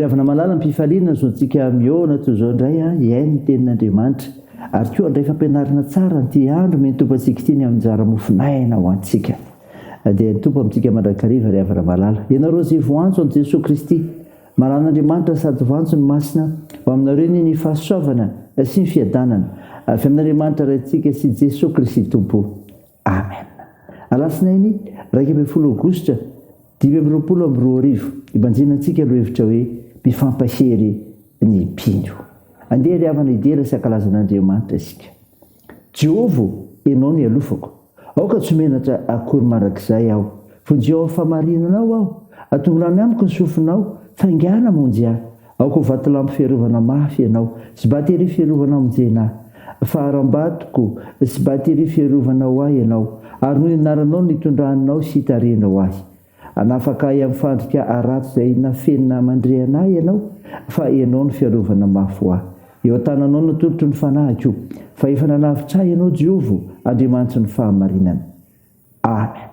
Ry havana malala, am-pifaliana no zontsika mihaona toy izao indray hihaino ny Tenin'Andriamanitra ary koa handray fampianarana tsara an'ity andro omen'ny Tompo antsika ity ny amin'ny anjara mofon'aina ho antsika. Dia ny Tompo amintsika mandrakariva ry havana malala. Ianareo izay voantso amin'i Jesoa Kristy, malan'Andriamanitra sady voantso ny Masina, ho aminareo anie ny fahasoavana sy ny fiadanana avy amin'Andriamanitra Raintsika sy Jesoa Kristy Tompo. Amen. Alatsinainy 11 Aogositra 2025, ibanjinantsika lohevitra hoe Mifampahery ny mpino. Andeha ry havana hidera sy hankalaza an'Andriamanitra isika. Jehovah ô, Ianao no ialofako. Aoka tsy ho menatra akory mandrakizay aho. Vonjeo amin'ny fahamarinanao aho. Atongilano amiko ny sofinao, faingàna hamonjy ahy. Aoka ho vatolampy fiarovana mafy Ianao, sy bateria fiarovana hamonjena ahy. Fa harambatoko sy bateria fiarovana ho ahy Ianao, ary noho ny anaranao no nitondranao sy itarihanao ahy. Hanafaka ahy amin'ny fandrika harato izay nafenina hamandrihana ahy Ianao, fa Ianao no fiarovana mafy ho ahy. Eo an-tananao no atolotro ny fanahiko, fa efa nanavotra ahy Ianao, Jehovah, Andriamanitry ny fahamarinana. Amen.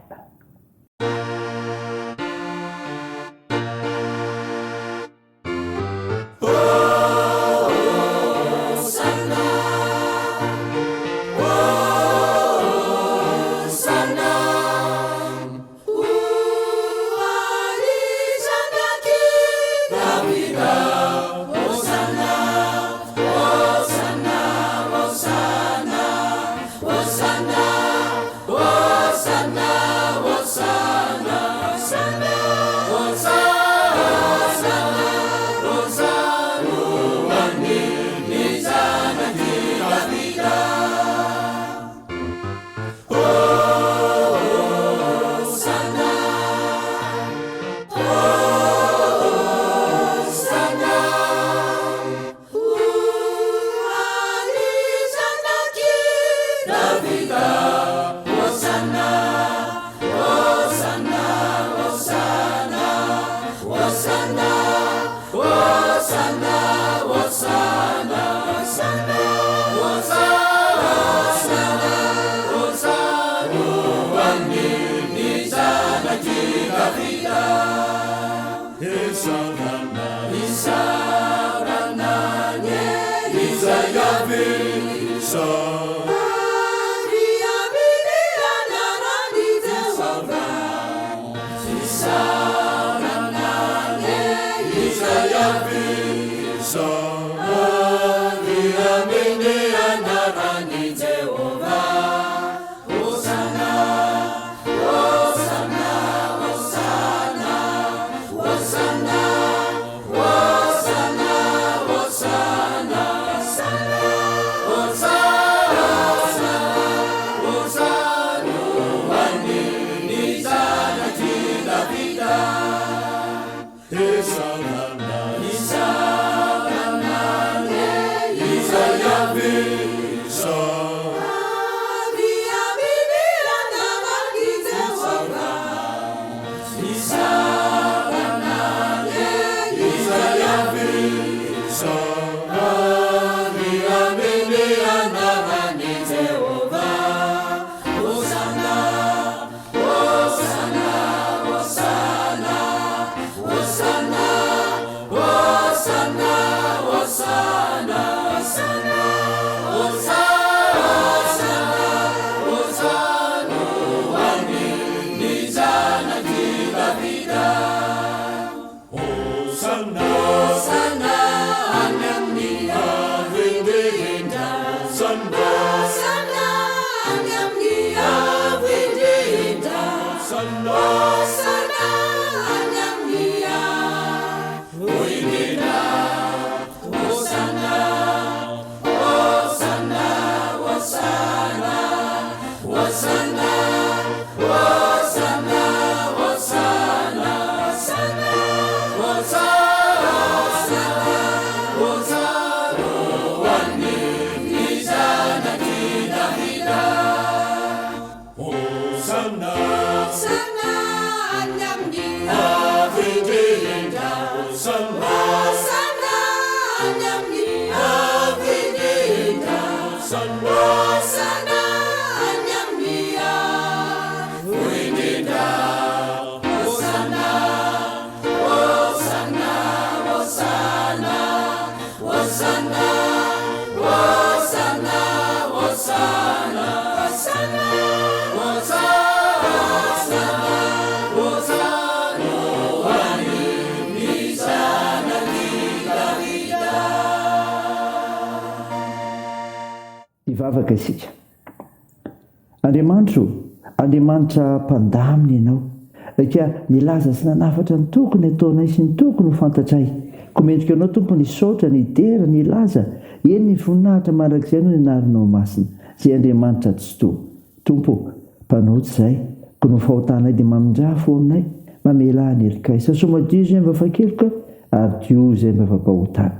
Hivavaka isika. Andriamanitra o, Andriamanitra mpandamina Ianao, ka nilaza sy nanafatra ny tokony hataonay sy ny tokony ho fantatray. Koa mendrika Anao, Tompo, ny hisaotra, ny hidera, ny hilaza, eny, ny voninahitra mandrakizay noho ny Anaranao masina, izay Andriamanitra Tsitoha. Tompo o, mpanota izahay, koa noho fahotanay dia mamindrà fo aminay, mamelà ny helokay. Sasao madio izay mba afa-keloka, ary diovy izay mba afa-pahotana.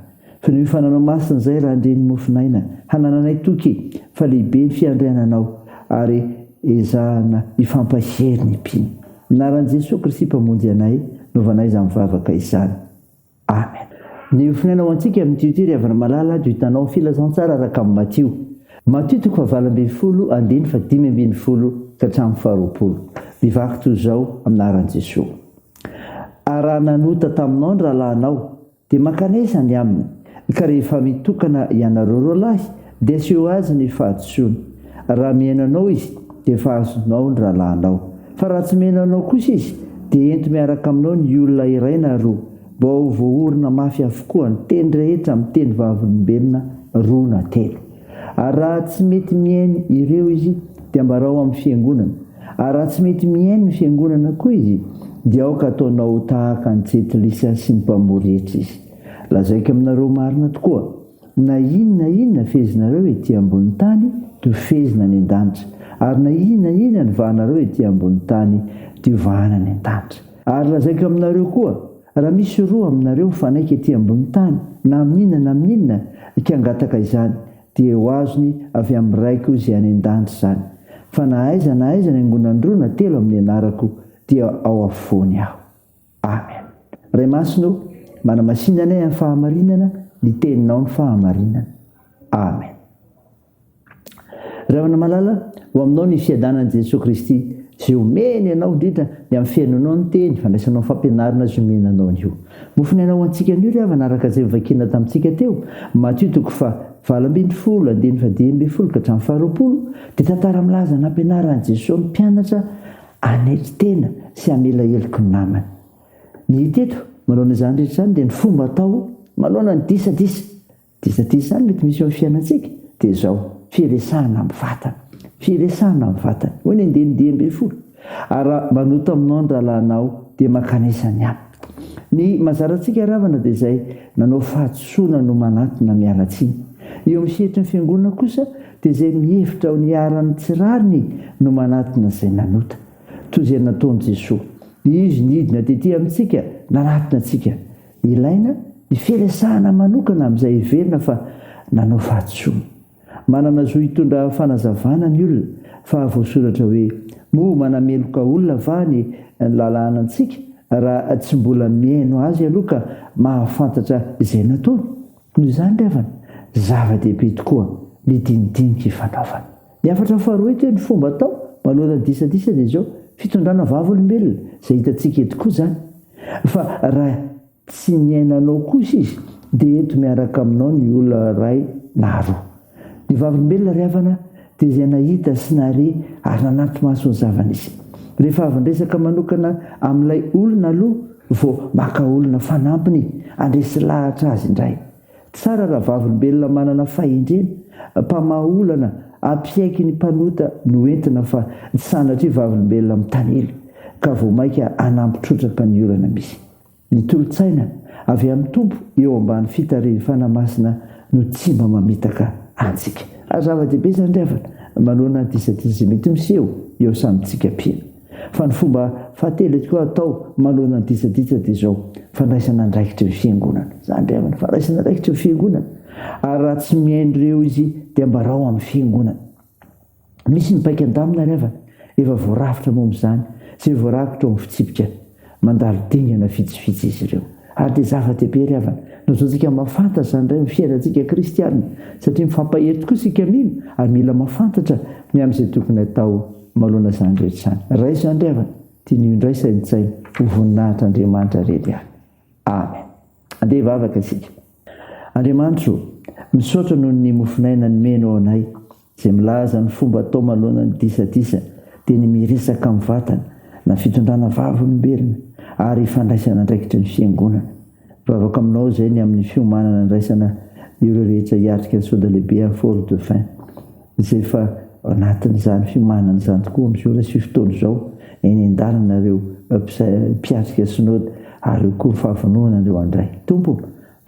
Fenoy fananao masina izay raha ndre ny mofon'aina, hanananay toky fa lehibe ny fiandriananao, ary ezahana hifampahery ny mpino. Anaran'i Jesoa Kristy Mpamonjy anay, novanay izany vavaka izany. Amen. Ny hofonaina ho antsika amin'ity ity ry havana malala dia hitanao amin'ny filazantsara araka amin'i Matio. Matio toko fahavalo ambin'ny folo andininy faha-15 ka hatramin'ny faharoapolo. Mivaky toy izao amin'ny anaran'i Jesoa. Ary raha nanota taminao ny rahalahinao, Dia mankanesa any aminy, ka rehefa mitokana ianareo roalahy, dia aseho azy ny fahadisoany. Raha mihaino anao izy, dia efa azonao ny rahalahinao. Fa raha tsy mihaino anao kosa izy, dia ento miaraka aminao ny olona iray na roa, mba ho voaorina mafy avokoa ny teny rehetra amin'ny teny vavolombelona roa na telo. Ary raha tsy mety mihaino ireo izy, dia ambarao amin'ny fiangonana. Ary raha tsy mety mihaino ny fiangonana koa izy, dia aoka hataonao ho tahaka an'i Jentilisa sy ny mpamory hetra izy. Lazaiko aminareo marina tokoa, na inona na inona fehezinareo ety ambonin'ny tany, dia ho fehezina any an-danitra, ary na inona na inona nivahanareo ety ambonin'ny tany, dia hovahana any an-danitra. Ary lazaiko aminareo koa, Raha misy roa aminareo mifanaiky ety ambony tany, na amin'inona na amin'inona, ka hangataka izany, dia ho azony avy amin'ny Raiko izay any an-danitra izany. Fa na aiza na aiza niangonan'ny roa na telo amin'ny anarako, dia ao afovoany Aho. Amen. Ray Masina ô, manamasina anay amin'ny fahamarinana, ny Teninao no fahamarinana. Amen. Ry havana malala, ho aminao ny fiadanan'i Jesoa Kristy, izay omeny anao, indrindra ny amin'ny fihainoanao ny teny, fandraisanao ny fampianarana izay omena anao anio. Mofon'aina ho antsika anio ry havana, araka izay novakiana tamintsika teo, Matio toko faha 18, andininy faha 15 ka hatramin'ny faha 20, dia tantara milaza nampianaran'i Jesoa ny mpianatra hanetry tena sy hamela heloky ny namany. Ny hita eto, manoloana izany rehetra izany, dia ny fomba atao manoloana ny disadisa. Disadisa izany mety misy eo amin'ny fiainantsika dia izao, firesahana amin'ny vatana. Firesahana amin'ny vatana. Hoy ny andininy 15, Ary raha manota aminao ny rahalahinao, dia mankanesa ny aminy. Ny mahazatra antsika ry havana dia izay nanao fahadisoana no manatona miala tsiny. Eo amin'ny sehatry ny fiangonana kosa dia izay mihevitra ho niharan'ny tsy rariny no manatona izay nanota. Toy izay nataon'i Jesoa. Izy nidina tety amintsika nanatona antsika. Ilaina ny firesahana manokana amin'izay heverina fa nanao fahadisoana. Manana zo hitondra fanazavana ny olona fa voasoratra hoe, Moa manameloka olona va ny lalànantsika raha tsy mbola mihaino azy aloha ka mahafantatra izay nataony? Noho izany ry havana, zava-dehibe tokoa ny dinidinika ifanaovana. Ny hafatra faharoa eto hoe ny fomba atao manoloana ny disadisa dia izao, fitondrana vavolombelona, izay hitantsika eto koa izany. Fa raha tsy niainanao kosa izy dia ento miaraka aminao ny olona iray na roa. Ny vavolombelona ry havana dia izay nahita sy nahare ary nanatri-maso ny zava-nisy. Rehefa avy niresaka manokana amin'ilay olona aloha vao maka olona fanampiny handresy lahatra azy indray. Tsara raha vavolombelona manana fahendrena, mpamaha olana, hampiaiky ny mpanota no entina fa tsy sanatria vavolombelona mitanila ka vao mainka hanampy trotraka ny olana misy. Ny tolo-tsaina avy amin'ny Tompo eo ambany fitarihin'ny Fanahy Masina no tsy mba mamitaka antsika. Ary zava-dehibe izany ry havana, manoloana ny disadisa izay mety miseho eo samy tsika mpino. Fa ny fomba fahatelo eto koa atao manoloana ny disadisa dia izao, fandraisana andraikitry ny fiangonana. Izany ry havana, fandraisana andraikitry ny fiangonana. Ary raha tsy mihaino ireo izy dia ambarao amin'ny fiangonana. Misy ny paika an-damina ry havana, efa voarafitra momba izany, izay voarakitra ao amin'ny fitsipika. Mandalo dingana vitsivitsy izy ireo. Ary dia zava-dehibe ry havana, ny zontsika mahafantatra izany indray amin'ny fiainantsika kristiana, satria mifampahery tokoa isika mino ary mila mahafantatra ny amin'izay tokony hatao manoloana izany rehetra izany. Raiso izany ry havana, diniho indray saintsaino ho voninahitr'Andriamanitra irery ihany. Amen. Andeha hivavaka isika. Andriamanitra o, misaotra noho ny mofon'aina nomenao anay. Izay milaza ny fomba atao manoloana ny disadisa dia ny miresaka amin'ny vatana na fitondrana vavolombelona ary fandraisana andraikitry ny fiangonana. Mivavaka aminao izay ny amin'ny fiomanana andraisana ireo rehetra hiatrika ny soda lehibe any Fort Dauphin. Izay efa anatin'izany fiomanana izany tokoa amin'izao ora sy fotoana izao, eny an-dalana ireo mpiatrika Synode ary eo koa ny fahavononana ireo handray. Tompo o,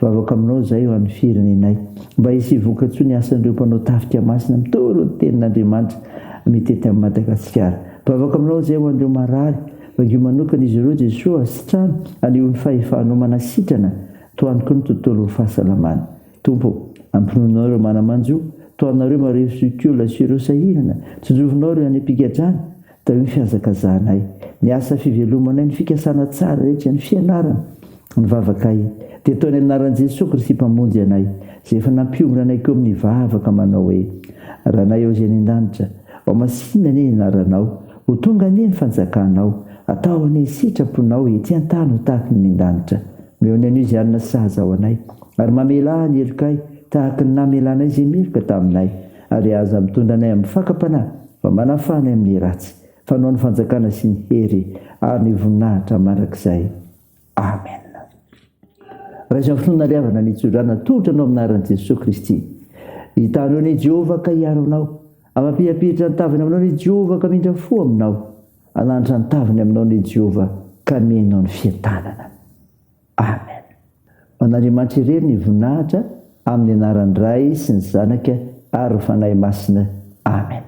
mivavaka aminao izahay ho an'ny firenenay, mba hisy vokatsoa ny asan'ireo mpanao tafika masina mitory ny tenin'Andriamanitra mitety an'i Madagasikara. Mivavaka aminao izahay ho an'ireo marary, vangio manokana izy ireo Jesoa, sitrano, anehoy ny fahefanao manasitrana, tohano koa ny tontolon'ny fahasalamana. Tompo ô, ampinonoinao ireo mana-manjo, tohanareo marefo zokiolona sy ireo sahirana, tsinjovinao ireo any am-pigadrana, tahio ny fihazakazahanay, ny asa fivelomanay, ny fikasana tsara rehetra, ny fianarana, ny vavakay, dia ataony amin'ny anaran'i Jesoa Kristy Mpamonjy anay, izay efa nampiombona anay koa amin'ny vavaka manao hoe, Ranay ao izay any an-danitra, ho masinina anie ny anaranao, ho tonga anie ny fanjakanao, atao anie ny sitraponao ety an-tany ho tahaka ny any an-danitra. Omeo ny anio izay hanina sahaza ho anay, ary mamelà ny helokay, tahaka ny namelanay izay meloka taminay, ary aza mitondra anay amin'ny fakam-panahy, fa manafaha anay amin'ny ratsy, fa Anao ny fanjakana sy ny hery ary ny voninahitra mandrakizay. Amena. Raiso amin'ny finoana ry havana ny tsodrano atolotra anao amin'ny anaran'i Jesoa Kristy. Hitahy anao anie Jehovah ka hiaro anao. Hampirapiritra ny tavany aminao anie Jehovah ka hamindra fo aminao. Hanandratra ny tavany aminao anie Jehovah ka hameno anao ny fiadanana. Amen. Ho an'Andriamanitra irery ny voninahitra amin'ny anaran'ny Ray sy ny Zanaka ary ny Fanahy Masina. Amen.